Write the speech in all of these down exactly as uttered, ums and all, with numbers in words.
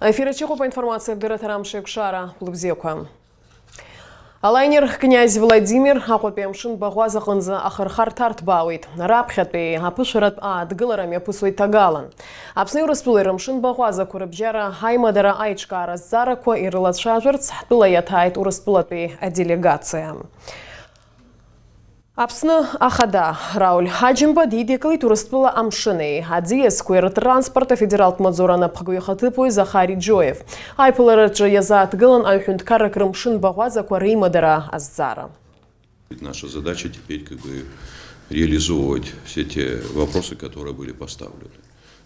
Аефир аҿы иҟоуп аинформациа адырраҭара Амш еиқәшара. Лыбзиақәа. Алаинер Князь Владимир Аҟәатәи амшын баӷәаза аҟынӡа ахырхарҭа арҭбаауеит. Раԥхьатәи аԥышәаратә ааҭгылара мҩаԥысуеит ҭагалан. Аԥсни Урыстәылеи рымшын баӷәазақәа рыбжьара аимадара аиҿкаара азҵаарақәа ирылацәажәарц ҳтәыла иаҭааит Урыстәылатәи аделегациа. Аԥсны Ахада Рауль Ҳаџьымба дидикылеит Урыстәыла амшыни аӡиасқәеи ртранспорт афедералтә маҵзура анапхгаҩ ихаҭыԥуаҩ Захари Џьоев. Аиԥылараҿы иазааҭгылан аҩҳәынҭқаррак рымшын баӷәазақәа реимадара азҵаара. Ведь наша задача теперь как бы реализовывать все те вопросы, которые были поставлены.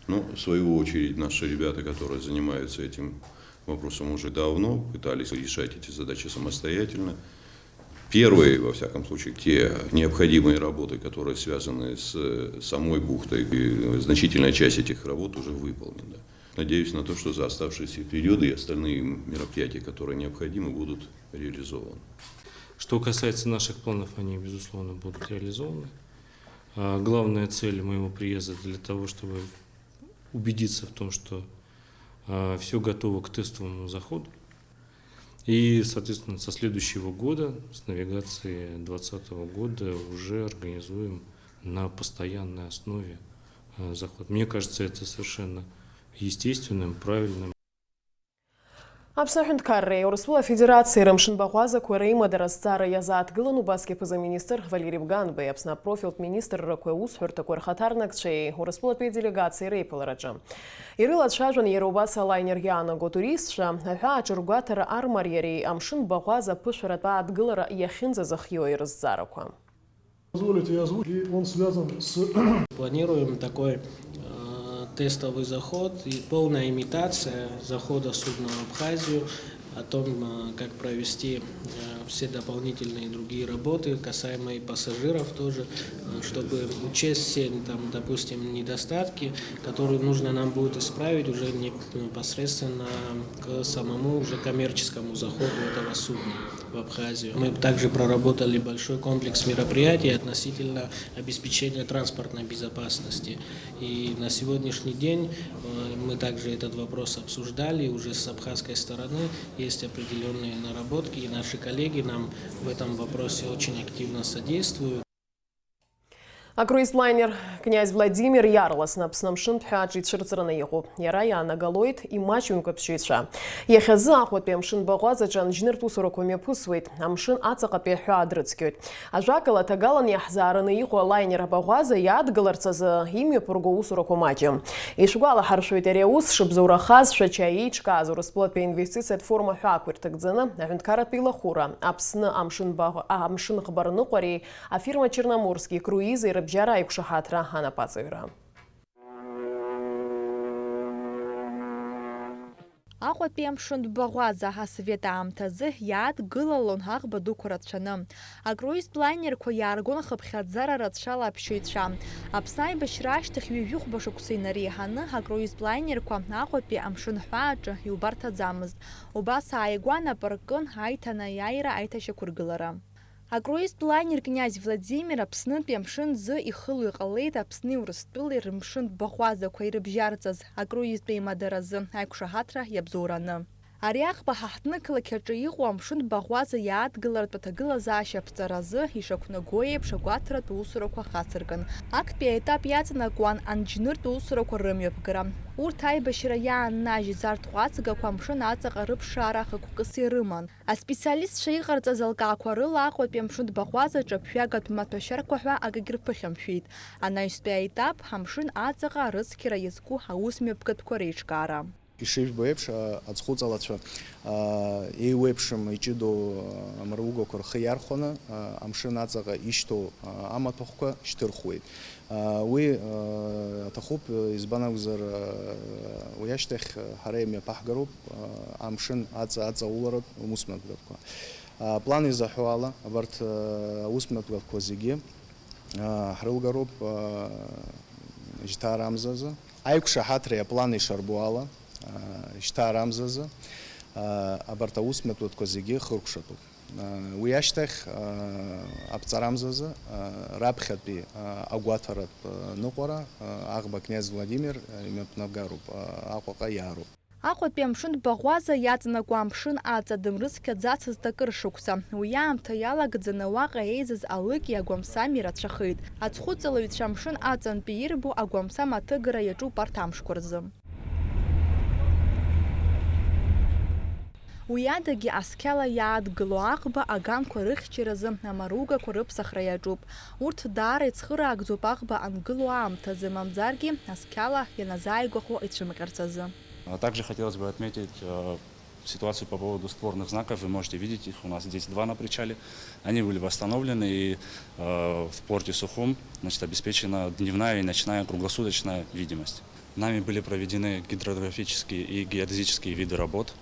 Ну, в свою очередь, наши ребята, которые занимаются этим вопросом уже давно, пытались решать эти задачи самостоятельно. Первые, во всяком случае, те необходимые работы, которые связаны с самой бухтой, и значительная часть этих работ уже выполнена. Надеюсь на то, что за оставшийся период и остальные мероприятия, которые необходимы, будут реализованы. Что касается наших планов, они, безусловно, будут реализованы. А, главная цель моего приезда для того, чтобы убедиться в том, что все готово к тестовому заходу. И, соответственно, со следующего года, с навигации двадцатого года, уже организуем на постоянной основе э, заход. Мне кажется это совершенно естественным, правильным. Аԥсны аҳәынҭқарреи Урыстәыла Афедерациеи рымшын баӷәазақәа реимадара азҵаара иазааҭгылан убасгьы аԥыза-министр Валери Бганбеи, Аԥсны апрофилтә министррақәеи аусҳәарҭақәеи рхаҭарнакцәеи Урыстәылатәи аделегациеи реиԥылараҿы. Ирылацәажәан иара убас алаинер иаанаго туристцәа, аҳәаа аҿыргәаҭара армариареи амшын баӷәаза аԥышәаратә ааҭгылара иахьынӡазыхиоу ирызҵаарақәа. Позволите, я озвучу, и он связан с... Планируем такой э, тестовый заход и полная имитация захода судна в Абхазию, о том, э, как провести э, все дополнительные другие работы, касаемые пассажиров тоже, э, чтобы учесть все, там, допустим, недостатки, которые нужно нам будет исправить уже непосредственно к самому уже коммерческому заходу этого судна в Абхазию. Мы также проработали большой комплекс мероприятий относительно обеспечения транспортной безопасности. И на сегодняшний день э, мы также этот вопрос обсуждали, и уже с абхазской стороны есть определенные наработки, и наши коллеги нам в этом вопросе очень активно содействуют. Акруиз лайнер Князь Владимир иаарласны Аԥсны амшынтә ҳәааҿы ицәырҵраны иҟоуп. Иара иаанагалоит имаҷымкәа аԥсшьаҩцәа. Иахьазы Аҟәатәи амшын баӷәазаҿы анџьныртә усурақәа мҩаԥысуеит. Амшын аҵаҟатәи аҳәаа дрыцқьоит. Ажәакала, ҭагалан иаҳзаараны иҟоу алайнер абаӷәаза иадгыларц азы имҩаԥырго усурақәа маҷым. Ишәгәалаҳаршәоит, ари аус шыбзоурахаз Шәача еиҿкааз Урыстәылатәи аинвестициатә форум аҳәаақәа ирҭагӡаны аҳәынҭқарратә еилахәыра, Аԥсны амшын баӷ-, амшын ӷбарныҟәареи афирма Черноморски круизи рыбжьара аиқәшаҳаҭра анапаҵаҩра. Аҟәатәи амшын баӷәаза асовет аамҭазы иаадгылалон аӷба дуқәа рацәаны. Акруизтә лайнерқәа иааргон хыԥхьаӡара рацәала аԥсшьаҩцәа. Аԥсны аибашьра ашьҭахь ҩажәихәба шықәса инареиҳаны, акруизтә лайнерқәа Аҟәатәи амшын ҳәааҿы иубарҭаӡамызт. Убас ааигәан апаркын аиҭанеиааира аиҭашьақәыргылара. Акруизтә лайнер Князь Владимир Аԥснытәи амшын ӡы ихыло иҟалеит Аԥсни Урыстәылеи рымшын баӷәазақәа ирыбжьарҵаз акруизтә еимадаразы аиқәшаҳаҭра иабзоураны. Ари аӷба ҳаҳҭнықалақь аҿы иҟоу амшын баӷәаза иаадгылартә аҭагылазаашьа аԥҵаразы ишақәнаго еиԥш агәаҭаратә усурақәа хацыркын. Актәи аетап иаҵанакуан анџьныртә усурақәа рымҩаԥгара. Урҭ аибашьра иааннажьыз арҭ ҟәаҵгақәа амшын аҵаҟа рыԥшаара хықәкыс ирыман. Аспециалистцәа иҟарҵаз алкаақәа рыла Аҟәатәи амшын баӷәазаҿы ԥжәагатә маҭәашьарқәа ҳәа акгьы рԥыхьамшәеит. Анаҩстәи аетап, амшын аҵаҟа арыцқьара иазку аусмҩаԥгатәқәа реиҿкаара. Ишыжәбо еиԥш, а, аӡхәыҵалацәа, а, еиуеиԥшым иҷыдоу, а, амругақәа рхы иархәаны, а, амшын аҵаҟа ишьҭоу, а, амаҭәахәқәа шьҭырхуеит. А, уи, а, аҭахуп, избан акәзар, а, уи ашьҭахь, а, ҳара имҩаԥаҳгароуп, а, амшын аҵа аҵауларатә усмҩаԥгатәқәа. А, аплан изаҳәо ала, абарҭ, а, аусмҩаԥгатәқәа зегьы, а, ҳрылгароуп, а, жьҭаарамзазы. Аиқәшаҳаҭреи аплани шарбо ала, а, жьҭаарамзазы, а, абарҭ аусмҩаԥгатәқәа зегьы хыркәшатәуп. А, уи ашьҭахь, а, аԥҵарамзазы, а, раԥхьатәи, а, агәаҭаратә, а, ныҟәара, а, аӷба Князь Владимир, а, имҩаԥнагароуп, а, Аҟәаҟа иаароуп. Аҟәатәи амшын баӷәаза иаҵанакуа амшын аҵа дымрыцқьаӡацызт акыр шықәса. Уи аамҭа иалагӡаны уаҟа еизаз алыки агәамсами рацәахеит. Аӡхәыҵалаҩцәа амшын аҵантәи ирбо агәамсам аҭыгара иаҿуп арҭ амшқәа рзы. Уи адагьы асқьала иаадгыло аӷба аганқәа рыхьчаразы амаругақәа рыԥсахра иаҿуп. Урҭ даара ицхыраагӡоуп аӷба ангыло аамҭазы, мамзаргьы асқьала ианазааигәахо ицәымҟьарц азы. А также хотелось бы отметить, э, ситуацию по поводу створных знаков. Вы можете видеть, их у нас здесь два на причале. Они были восстановлены, и, э, в порте Сухум, значит, обеспечена дневная и ночная круглосуточная видимость. Нами были проведены гидрографические и геодезические виды работ.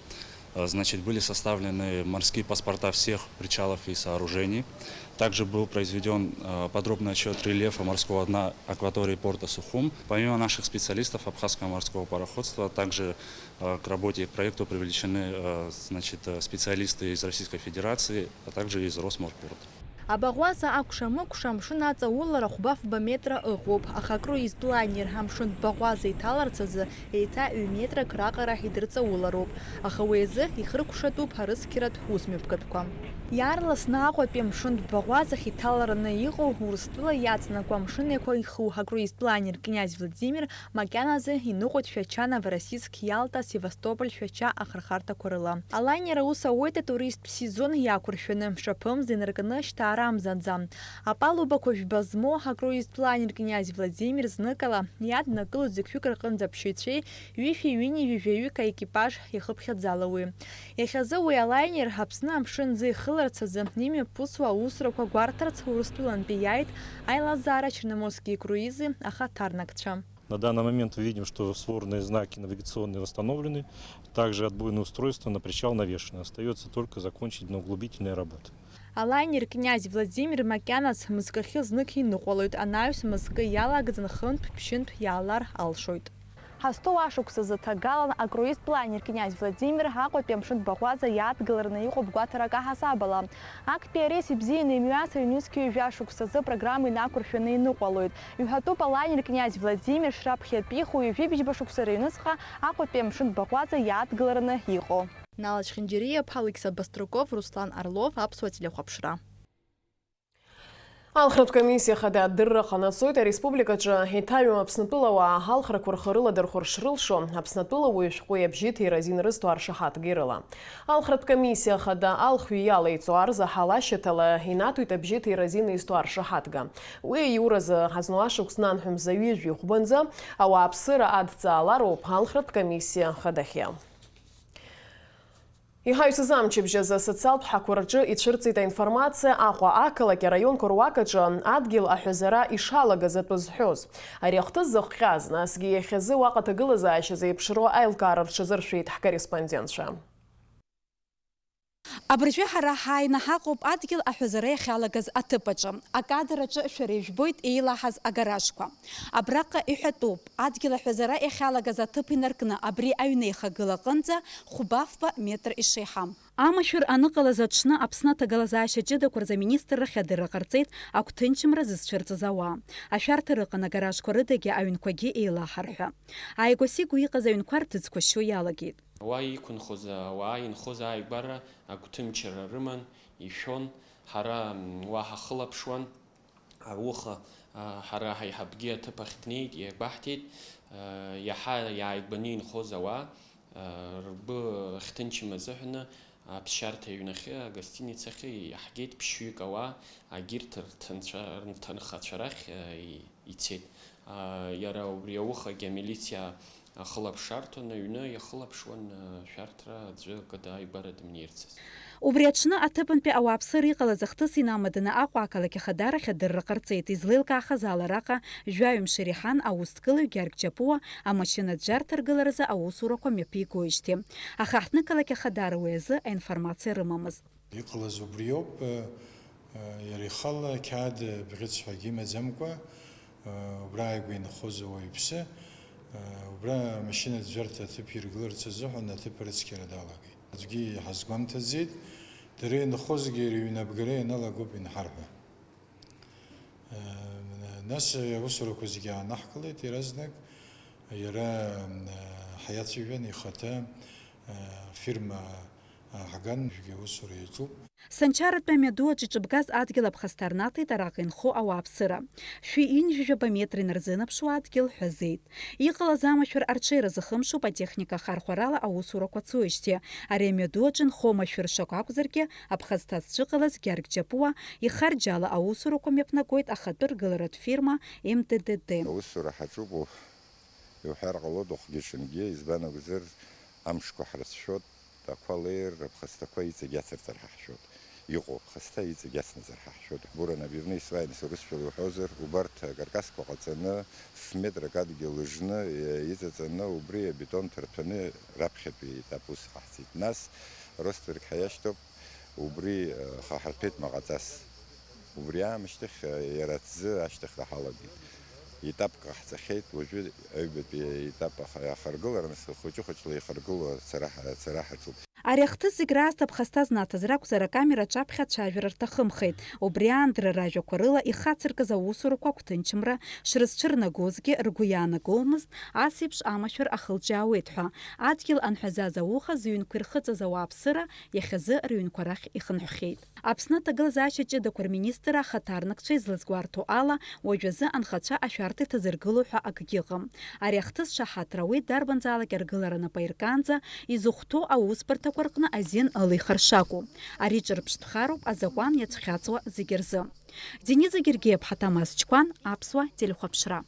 Э, значит, были составлены морские паспорта всех причалов и сооружений. Также был произведен, э, подробный отчет рельефа морского дна акватории порта Сухум. Помимо наших специалистов Абхазского морского пароходства, также, э, к работе и к проекту привлечены, э, значит, э, специалисты из Российской Федерации, а также из Росморпорта. Абаӷәаза акәша-мыкәша амшын аҵаулара хәба-фба метра ыҟоуп, аха акруиз планер амшын баӷәаза иҭаларц азы еиҭа ҩ-метрак раҟара идырҵаулароуп, аха уи азы ихыркәшатәуп арыцқьаратә усмҩаԥгатәқәа. Иаарласны Аҟәатәи амшын баӷәазахь иҭалараны иҟоу Урыстәыла иаҵанакуа амшын еиқәа иху акруиз планер князь Владимир макьаназы иныҟәоит Шәача, Новороссийск, Иалта, Севастополь, Шәача ахырхарҭақәа рыла. Алайнер аус ауеит атуристтә сезон иақәыршәаны, мшаԥымза инаркны шьҭа арамзаӡа. Апалубақәа жәба змоу акруиз планер князь Владимир зныкала иаднакылоит зықьҩык рҟынӡа аԥсшьаҩцәеи ҩышәи ҩынҩажәи жәаҩык аекипаж иахыԥхьаӡала уи. Иахьазы уи алайнер Аԥсны амшын ӡы ихыларц азы имҩаԥысуа аусурақәа гәарҭарц Урыстәылантәи иааит аилазаара Черноморские круизы ахаҭарнакцәа. На данный момент мы видим, что створные знаки навигационные восстановлены, также отбойное устройство на причал навешено. Остаётся только закончить дноуглубительные работы. Алайнер князь Владимир макьаназ мызкахьы знык иныҟәалоит, анаҩс мызкы иалагӡан хынтә-ԥшьынтә иаалар алшоит. Ҳазҭоу ашықәсазы ҭагалан акруиз планер князь Владимир Аҟәатәи амшын баӷәаза иаадгылараны иҟоуп гәаҭарак аҳасабала. Актәи арейс ибзианы имҩас, ҩнызқь ҩажәа шықәсазы апрограмма инақәыршәаны иныҟәалоит. Иҳәатәуп алайнер князь Владимир шраԥхьатәиху ҩажәи бжьба шықәса рыҩнуҵҟа Аҟәатәи амшын баӷәаза иаадгылараны иҟоу. Нала Чхинџьариа-иԥҳа, Алықьса Баструков, Руслан Орлов, Аԥсуа телехәаԥшра. Алхратә комиссиа хада адырра ҟанаҵоит ареспубликаҿы иҭаҩым Аԥснатәылауаа алхрақәа рхы рыладырхәыр шрылшо, Аԥснатәылауаҩ шәҟәи абжьыҭи разин рызҭо аршаҳаҭгеи рыла. Алхратә комиссиа хада алхҩы иалеиҵо арзаҳал ашьаҭала инаҭоит абжьыҭи разин изҭо аршаҳаҭга. Уи аиуразы ҳазну ашықәс нанҳәа мза ҩажәи хәбанӡа ауааԥсыра адҵаалароуп алхратә комиссиа хадахьы. Иҳаҩсыз амчыбжь азы асоциалтә ҳақәа рҿы ицәырҵит аинформациа Аҟәа ақалақь араионқәа руак аҿы адгьыл аҳәазара ишалагаз атәы зҳәоз. Ари ахҭыс зыхҟьаз, насгьы иахьазы уаҟа аҭагылазаашьа зеиԥшроу аилкаара рҽазыршәеит ҳкорреспондентцәа. Абыржәы ҳара ҳааины ҳаҟоуп адгьыл аҳәазара иахьалагаз аҭыԥ аҿы. Акадр аҿы шәара ижәбоит еилаҳаз агаражқәа. Абраҟа иҳәатәуп, адгьыл аҳәазара иахьалагаз аҭыԥ инаркны абри аҩнеихагыла аҟынӡа хәба-фба метр ишеиҳам. Амашәыр аныҟалаз аҽны Аԥсны аҭагылазаашьа ҷыдақәа рзы аминистррахь адырра ҟарҵеит агәҭынчымра зызцәырҵыз ауаа. Ашәарҭа рыҟан агаражқәа рыдагьы аҩнқәагьы еилаҳар ҳәа. Ааигәа-сигәа иҟаз аҩнқәа рҭыӡқәа шьо иалагеит. Уа иқәынхоз ауаа инхоз ааигәара агәҭынчра рыман, ишәон, ҳара, м, уа ҳахылаԥшуан. Ауха, а, ҳара ҳаиҳабгьы аҭыԥ ахь днеит, иагәаҳҭеит, а, иаҳа иааигәаны инхоз ауаа, а, ргәы ахьҭынчым азыҳәаны аԥсшьарҭа аҩнахьы, агостиницахьы иаҳгеит ԥшьҩык ауаа, агьырҭ рҭынцәа-, рҭынхацәа рахь, а, и-, ицеит. А, иара убри аухагьы амилициа ахылаԥшарҭон, аҩны иахылаԥшуан, а, шәарҭара аӡәы акы дааигәара дымнеирцаз. Убри аҽны аҭыԥантәи ауааԥсыра иҟалаз ахҭыс инамаданы Аҟәа ақалақь ахадарахь адырра ҟарҵеит, излеилкаахаз ала араҟа жәаҩымш иреиҳан аусҭгылаҩ Гьаргь Џьапуа амашьына ӡәӡәарҭа ргыларазы аусурақәа мҩаԥигоижьҭеи. Аха ҳҭнықалақь ахадара уи азы аинформациа рымамызт. Иҟалаз убриоуп, э, э, иара ихала қьаад бӷьыц ҳәагьы имаӡамкәа, э, убра ааигәа инхоз ауаҩԥсы, э, убра амашьына ӡәӡәарҭа аҭыԥ иргыларц азыҳәан аҭыԥ арыцқьара далагеит. Аӡәгьы иҳазгәамҭаӡеит, дара инхозгьы рыҩнабгара ианалагоуп инҳарҳәо. Э, нас аусурақәа зегьы аанаҳкылеит иаразнак. Иара ҳиацәажәан, ихаҭа фирма ҳган, уажәгьы аусура иаҿуп. Санчаратәи амҩаду аҿы иҿыбгаз адгьыл аԥхасҭа рнаҭеит араҟа инхо ауааԥсыра. Шәи ҩынҩажәаба метр инарзынаԥшуа адгьыл ҳәазеит. Иҟалаз амашәыр арҽеира зыхымшоуп атехника ахархәарала аусурақәа цоижьҭеи. Ари амҩаду аҿы инхо машәыр шакәакәзаргьы, аԥхасҭа зцәыҟалаз Гьаргь Џьапуа ихарџьала аусурақәа мҩаԥнагоит ахатәы ргыларатә фирма М Т Д Д. Аусура ҳаҿуп, иуҳәар ҟалоит, уахгьы-ҽынгьы, избан акәзар, амшқәа ҳрыцәшәоит, ақәа леир, аԥхасҭақәа иҵегь ацырҵар ҳаҳшәоит. Иҟоу аԥхасҭа иҵегь ацнаҵар ҳаҳшәоит. Ҳбура набивны исваины сурысшәала иуҳәозар, убарҭ акаркасқәа ҟаҵаны, ф-метрак адгьыл ыжны, иҵаҵаны, убри абетон ҭырҭәаны раԥхьатәи етап ус ҟаҳҵеит. Нас ростверк ҳаиашьҭоуп, убри, э, хаҳарҭәеит маҟаҵас. Убри аамышьҭахь, э, иара аҭӡы ашьҭыхра ҳалагеит. Етапк ҟаҳҵахьеит, уажәы аҩбатәи аетап аха-, ахаргылара, нас хәыҷы-хәыҷла ихаргыло ацара ҳа-, ацара ҳаҿуп. Ари ахҭыс зегь раасҭа ԥхасҭа знаҭаз ракәзар, акамера аҿаԥхьа ацәажәара рҭахымхеит. Убри аан дара ражәақәа рыла ихацыркыз аусурақәа агәҭынчымра шрызцәырнагозгьы ргәы иаанагомызт, ас еиԥш амашәыр ахылҿиаауеит ҳәа. Адгьыл анҳәазаз ауха зыҩнқәа ирхыҵыз ауааԥсыра иахьазы рыҩнқәа рахь ихынҳәхьеит. Аԥсны аҭагылазаашьа ҷыдақәа рминистр ахаҭарнакцәа излазгәарҭо ала, уажәазы анхацәа ашәарҭа иҭазыргыло ҳәа акгьы ыҟам. Ари ахҭыс шаҳаҭра ауеит дарбанзаалак аргылара нап аиркаанӡа изыхәҭоу аусбарҭақәа рҟны азин ылихыр шакәу. Ари ҿырԥштәхароуп азакәан иацәхьаҵуа зегьы рзы. Дениза Гергиаԥҳа, Ҭамаз Чқәан, Аԥсуа телехәаԥшра.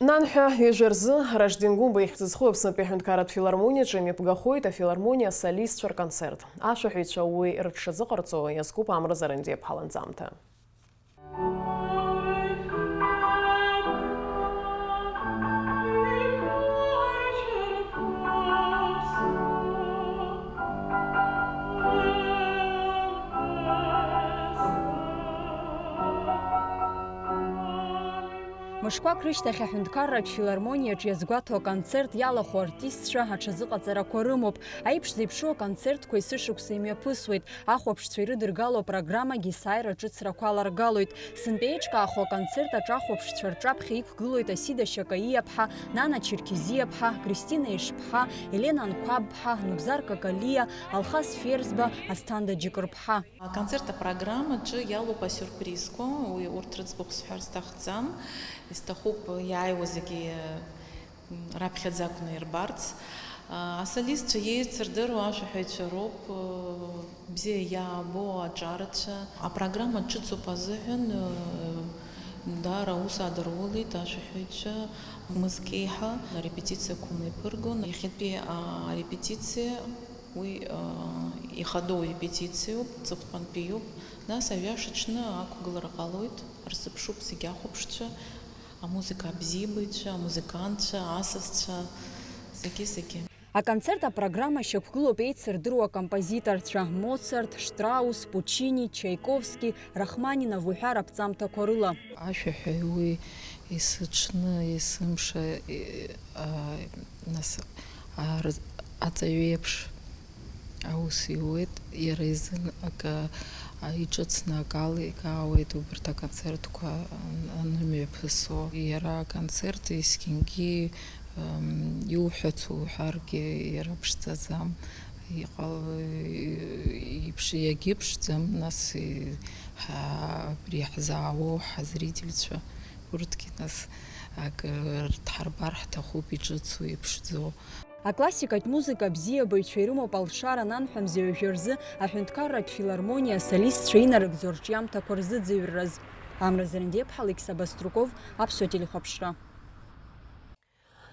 Нанҳәа ҩажәа рзы Ражден Гәымба ихьӡ зху Аԥснытәи аҳәынҭқарратә филармониаҿы имҩаԥгахоит афилармониа асолистцәа рконцерт. Ашәаҳәаҩцәа уи рыҽшазыҟарҵо иазкуп Амра Зарандиаԥҳа ланҵамҭа. Мышқәак рышьҭахь аҳәынҭқарратә филармониаҿ иазгәаҭо аконцерт иалахәу артистцәа аҽазыҟаҵарақәа рымоуп. Аиԥш зеиԥшу аконцертқәа есышықәса имҩаԥысуеит. Ахәаԥшцәа ирыдыргало апрограммагьы есааира ҿыцрақәа аларгалоит. Сынтәа еиҿкаахо аконцерт аҿы ахәаԥшцәа рҿаԥхьа иқәгылоит Асида Шьакаиаԥҳа, Нана Черкезиаԥҳа, Кристина Ешԥҳа, Елена Анқәабԥҳа, Нугзар Какалиа, Алхас Ферзба, Асҭанда Џьыкырԥҳа. Аконцерт апрограммаҿы иалоуп асиурпризқәа, уи урҭ рыӡбахә сҳәар сҭахӡам, исҭахуп иааиуа зегьы раԥхьаӡа акәны ирбарц. Асолистцәа еицырдыруа ашәаҳәаҩцәа роуп, бзиа иаабо аҿарацәа. Апрограмма ҿыцуп азыҳәан, даара аус аадырулеит ашәаҳәаҩцәа, мызкеиҳа арепетициақәа мҩаԥыргон. Иахьатәи арепетициа Уи, аа, ихадоу репетициоуп, ҵыхәтәантәиуп. Нас аҩаша аҽны ақәгылара ҟалоит, рзыԥшуп зегьы ахәаԥшцәа, амузыка абзиабаҩцәа, амузыкантцәа, асасцәа, зегьы-зегьы. Аконцерт апрограмма шьақәгылоуп еицырдыруа акомпозиторцәа, Моцарт, Штраус, Пучини, Чаиковски, Рахманинов уҳәа раԥҵамҭақәа рыла. Ашәаҳәаҩ уи есыҽны, есымша, е, а, нас, а, рз-, аҵаҩы еиԥш аус иуеит, иара изын акы, а, иҿыцны акала икаауеит убарҭ аконцертқәа ан-, анымҩаԥысуа. Иара аконцерт есқьынгьы, ам, иуҳәац уҳәаргьы, иара ԥшӡаӡам. Иҟал-, иԥш-, иагьыԥшӡам, нас, и-, ҳа-, абри иаҳзаауоу ҳазрительцәа, урҭгьы, нас, акы рдҳарбар ҳҭахуп, иҿыцу, иԥшӡоу. Аклассикатә музыка абзиабаҩцәа ирымоуп алшара ананҳәа мза ҩажәа рзы аҳәынҭқарратә филармониа асолистцәа инарыгӡо рҿиамҭақәа рзыӡырҩраз. Амра Зарандиаԥҳа, Алықьса Баструков, Аԥсуа телехәаԥшра.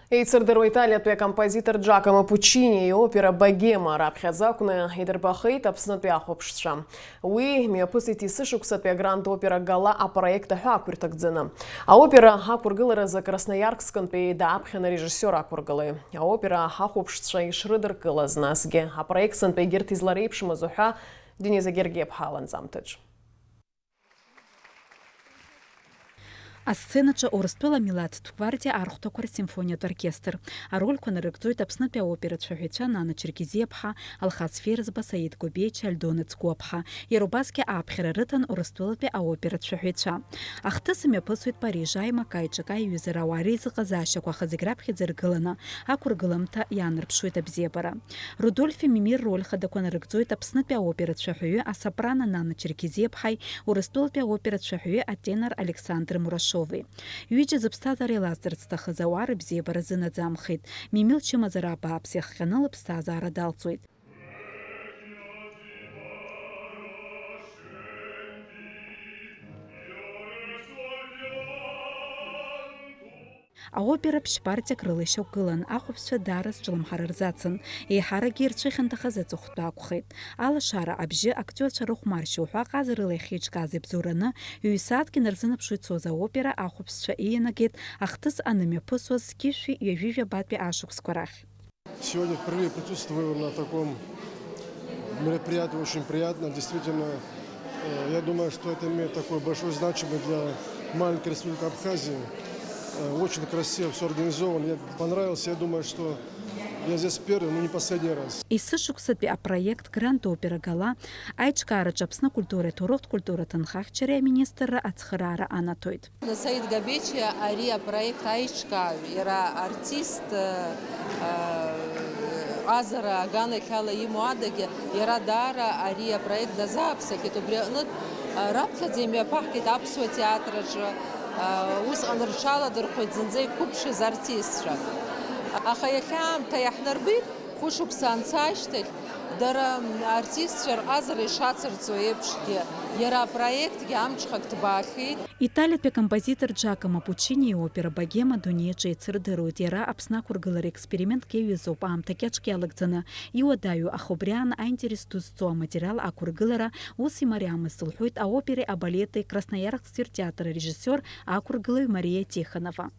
Еицырдыруа италиатәи акомпозитор Джакомо Пуччини иопера Богема раԥхьаӡа акәны идырбахеит Аԥснытәи ахәаԥшцәа. Уи мҩаԥысит есышықәсатәи агранд опера Гала апроект аҳәаақәа ирҭагӡаны. Аопера ақәыргыларазы Красноиарскынтәи дааԥхьан арежиссиор ақәыргылаҩ. Аопера ахәаԥшцәа ишрыдыркылаз, насгьы апроект сынтәа егьырҭ излареиԥшмыз уҳәа Дениза Гергиаԥҳа ланҵамҭаҿ. Асценаҿы Урыстәыла амилаҭтә гвардиа архәҭақәа рсимфониатә оркестр. Арольқәа нарыгӡоит Аԥснытәи аоператә шәаҳәаҩцәа Нана Черкезиаԥҳа, Алхас Ферзба, Саид Гобечиа, Альдона Цгәаԥҳа. Иара убасгьы аԥхьара рыҭан Урыстәылатәи аоператә шәаҳәаҩцәа. Ахҭыс имҩаԥысуеит Париж аимак аиҿкааҩ иҩызара ауаа реизыҟазаашьақәа аха зегь раԥхьаӡа иргыланы ақәыргыламҭа иаанарԥшуеит абзиабара. Рудольфи Мими рроль хадақәа нарыгӡоит Аԥснытәи аоператә шәаҳәаҩы асопрано Нана Черкезиаԥҳаи Урыстәылатәи аоператә шәаҳәаҩы атенор Александр Мурашови. Ҩыџьа зыԥсҭазаара еилазҵарц зҭахыз ауаа рыбзиабара зынаӡамхеит. Мими лчымазара абааԥс иахҟьаны лыԥсҭазаара далҵуеит. Аопера ԥшь-партиак рыла ишьақәгылан, ахәаԥшцәа даара зҿлымҳара рзацын, еиҳаракгьы ирцәыхьанҭахаз аҵыхәтәа акәхеит. Алашара, абжьы, актиорцәа рыхәмаршьа уҳәа аҟазарыла иахьеиҿкааз ибзоураны, ҩ-сааҭк инарзынаԥшуеит Соза аопера ахәаԥшцәа иианагеит ахҭыс анымҩаԥысуаз зқьышәи ҩажәи жәабатәи ашықәсқәа рахь. Сегодня впервые присутствую на таком мероприятии, очень приятно, действительно. Э, я думаю, что это имеет такое большое значение для маленькой республики Абхазии. Э, очень красиво всё организовано, мне понравилось. Я думаю, что я здесь первый, но не последний раз. Есышықәсатәи апроект Гранд Опера Гала аиҿкаараҿы Аԥсны акультуреи аҭоурыхтә культура аҭынхахьчареи аминистрра ацхыраара анаҭоит. Саид Габечиа ари апроект аиҿкааҩ, иара артист, э, э, ҟазара аганахьала имоу адагьы, иара даара ари апроект дазааԥсахьеит. Убри аҟнытә, э, раԥхьаӡа имҩаԥаҳгеит аԥсуа театраҿы, э, усҟан рҽаладырхәеит зынӡа иқәыԥшыз артистцәа. Аха иахьа аамҭа иаҳнарбеит, хәышықәса анца ашьҭахь, дара артистцәа рҟазара ишацырҵо еиԥшгьы, иара апроектгьы амҽхак ҭбаахьеит. Италиатәи акомпозитор Джакомо Пуччини иопера Богема адунеи аҿы еицырдыруеит. Иара Аԥсны ақәыргылара експериментк иаҩызоуп, аамҭа кьаҿк иалагӡаны иуадаҩу, аха убри аан аинтерес ду зҵоу аматериал ақәыргылара ус имариамызт, лҳәоит аопереи абалети Красноярсктәи ртеатр арежиссиор ақәыргылаҩ Мариа Тихонова.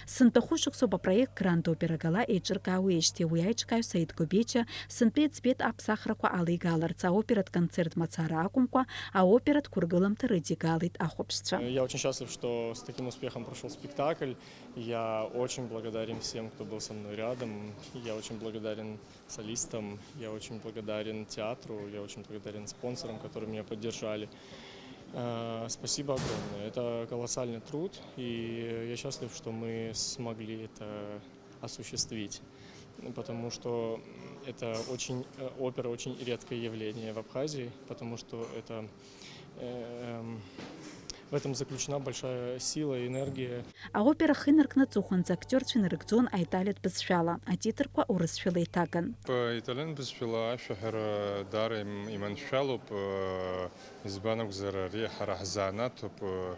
Сынтәа хәышықәсоуп апроект Гранд Опера Гала еиҿыркаауеижьҭеи, уи аиҿкааҩ Саид Гобечиа сынтәа иӡбеит аԥсахрақәа алеигаларц, аоператә концерт мацара акәымкәа, аоператә қәыргыламҭа рыдигалеит ахәаԥшцәа. Я очень счастлив, что с таким успехом прошёл спектакль. Я очень благодарен всем, кто был со мной рядом. Я очень благодарен солистам, я очень благодарен театру, я очень благодарен спонсорам, которые меня поддержали. Э, спасибо огромное. Это колоссальный труд, и я счастлив, что мы смогли это осуществить, потому что, м, это очень, э, опера очень редкое явление в Абхазии, потому что это, э, эм, в этом заключена большая сила и энергия. Аопера ахы инаркны аҵыхәанӡа актиорцәа инарыгӡон аиталиатә бызшәала, атитрқәа урысшәала иҭаган. Италиан бызшәала ашәаҳәара даара им-, иманшәалоуп, э, избан акәзар, ари ҳара ҳзанааҭуп, э,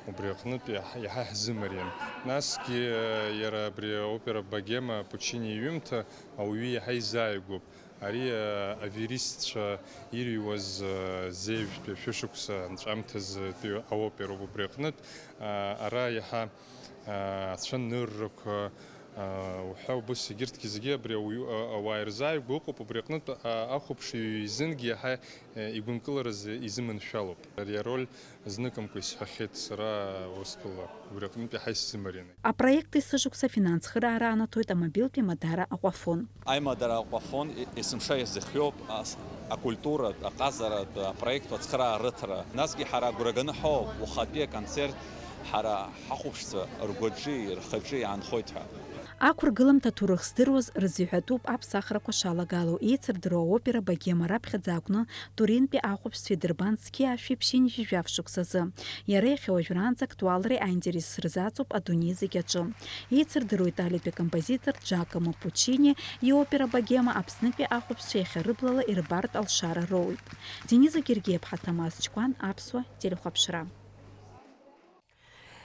убри аҟнытә иаҳ-, иаҳа иаҳзымариан. Насгьы, э, иара абри аопера Богема Пуччини иҩымҭа ауаҩы иаҳа изааигәоуп. Ари, э, аверистцәа ирыҩуаз, э, зеижәтәи шәышықәса анҵәамҭазтәи аопероуп. Убри аҟнытә, э, ара иаҳа, э, ацәаныррақәа, э, уҳәа убыс егьырҭгьы зегьы абри ауаҩы, э, ауаа ирзааигәоу ыҟоуп. Убри аҟнытә, э, ахәаԥшыҩ изынгьы иаҳа, э, игәынкылараз изыманшәалоуп. Ари ароль зныкымкәа исҳәахьеит сара Урыстәыла, убри аҟнытә иаҳа исзымарианы. Апроект есышықәса афинанс цхыраара анаҭоит амобилтәи Мадара Аҟәафон. Аимадара Аҟәафон е-, есымша иазыхиоуп ас-, акультуратә, аҟазаратә апроектқәа ацхыраара рыҭара. Насгьы ҳара агәра ганы ҳоуп, уахатәи аконцерт ҳара ҳахәаԥшцәа ргәаҿы, рхаҿы иаанхоит ҳәа. Ақәыргыламҭа аҭоурых здыруаз рзыҳәатәуп аԥсахрақәа шалагало, еицырдыруа аопера Богема раԥхьаӡа акәны Туринтәи ахәаԥшцәа идырбан зқьи ашәи ԥшьынҩажәи жәаф шықәсазы. Иара иахьа уажәраанӡа актуалреи аинтерес рзаҵоуп адунеи зегь аҿы. Еицырдыруа италиатәи акомпозитор Джакомо Пуччини иопера Богема Аԥснытәи ахәаԥшцәа иахьа рыблала ирбартә алшара роуеит. Дениза Гергиаԥҳа, Ҭамаз Чкәан, Аԥсуа телехәаԥшра.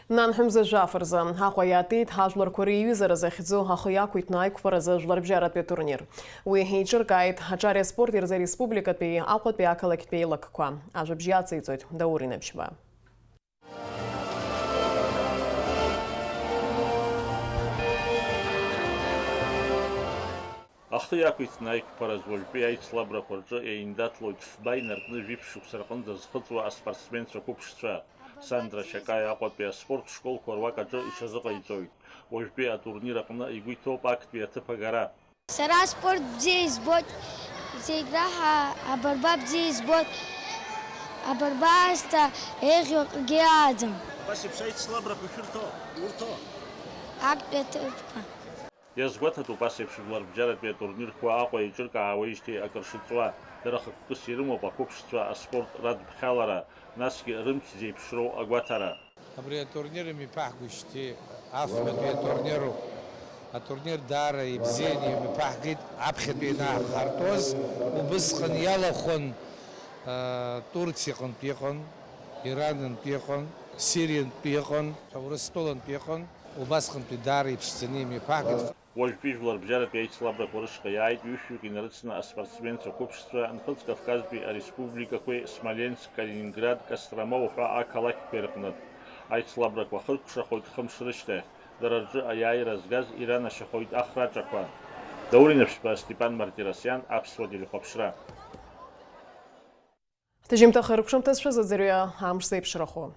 Нанҳәымза жәаф рзы Аҟәа иаатит ҳажәларқәа реиҩызара захьӡу ахы иақәиҭны аиқәԥаразы ажәларбжьаратәи атурнир. Уи еиҿыркааит аҿар аспорт ирзы ареспубликатәи Аҟәатәи ақалақьтәи еилакқәа. Ажәабжь иациҵоит Даур Инабжьба. Ахы иақәиҭны аиқәԥаразы уажәтәи аицлабрақәа рҿы еиндаҭлоит фба инаркны жәиԥшь шықәса рҟынӡа зхыҵуа аспортсменцәа қәыԥшцәа. Сандра Шьакаиа Аҟәатәи аспорт школқәа руак аҿы иҽазыҟаиҵоит. Уажәтәи атурнир аҟны игәы иҭоуп актәи аҭыԥ агара. Сара аспорт бзиа избоит, зегь раҳа абарба бзиа избоит, абарба аасҭа еиӷьу акгьы ааӡам. Абас еиԥш аицлабрақәа шәырҭо, урҭо? Актәи аҭыԥқәа. Иазгәаҭатәуп ас еиԥш жәларбжьаратәи атурнирқәа Аҟәа еиҿыркаауеижьҭеи акыр шыҵуа. Дара хықәкыс ирымоуп ақәыԥшцәа аспорт радԥхьалара, насгьы рымч зеиԥшроу агәаҭара. Абри атурнир имҩаԥаҳгоижьҭеи афбатәи атурнируп. Атурнир даара ибзианы имҩаԥаҳгеит аԥхьатәи ианаҳхартәоз. Убысҟан иалахәын, а, Турциаҟынтә иҟан, Иранынтә иҟан, Сириантә иҟан, Урыстәылантә иҟан. Убасҟантәи даара иԥшӡаны имҩаԥаҳгеит. Уажәтәи жәларбжьаратәи аицлабрақәа рышҟа иааит ҩышәҩык инарыцны аспортсменцәа қәыԥшцәа Нхыҵ Кавказтәи ареспубликақәеи Смоленск, Калининград, Кострома уҳәа ақалақьқәеи рҟнытә. Аицлабрақәа хыркәшахоит хымш рышьҭахь. Дара рҿы аиааира згаз иранашьахоит ахраҿақәа. Даур Инаԥшьба, Степан Мартиросиан, Аԥсуа телехәаԥшра. Ҳҭыжьымҭа хыркәшамҭазшәа зыӡырҩы амш зеиԥшрахо.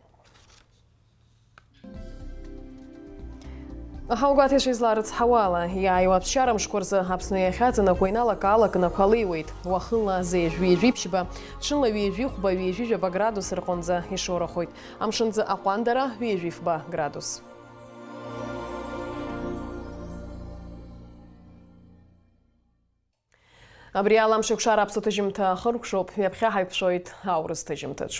Аҳаугәаҭаҩцәа изларыцҳауа ала, иааиуа аԥсшьара мшқәа рзы Аԥсны иахьаҵанакуа еиналакаалакны ақәа леиуеит. Уахынла зежә ҩажәи ԥшьба, ҽынла ҩажәи хәба, ҩажәи жәаба градус рҟынӡа ишоурахоит. Амшынӡы аҟәандара ҩажәи фба градус. Абри ала амшеикәшара аԥсуа ҭыжьымҭа ахыркәшоуп, ҩаԥхьа ҳаиқәшәоит аурыс ҭыжьымҭаҿ.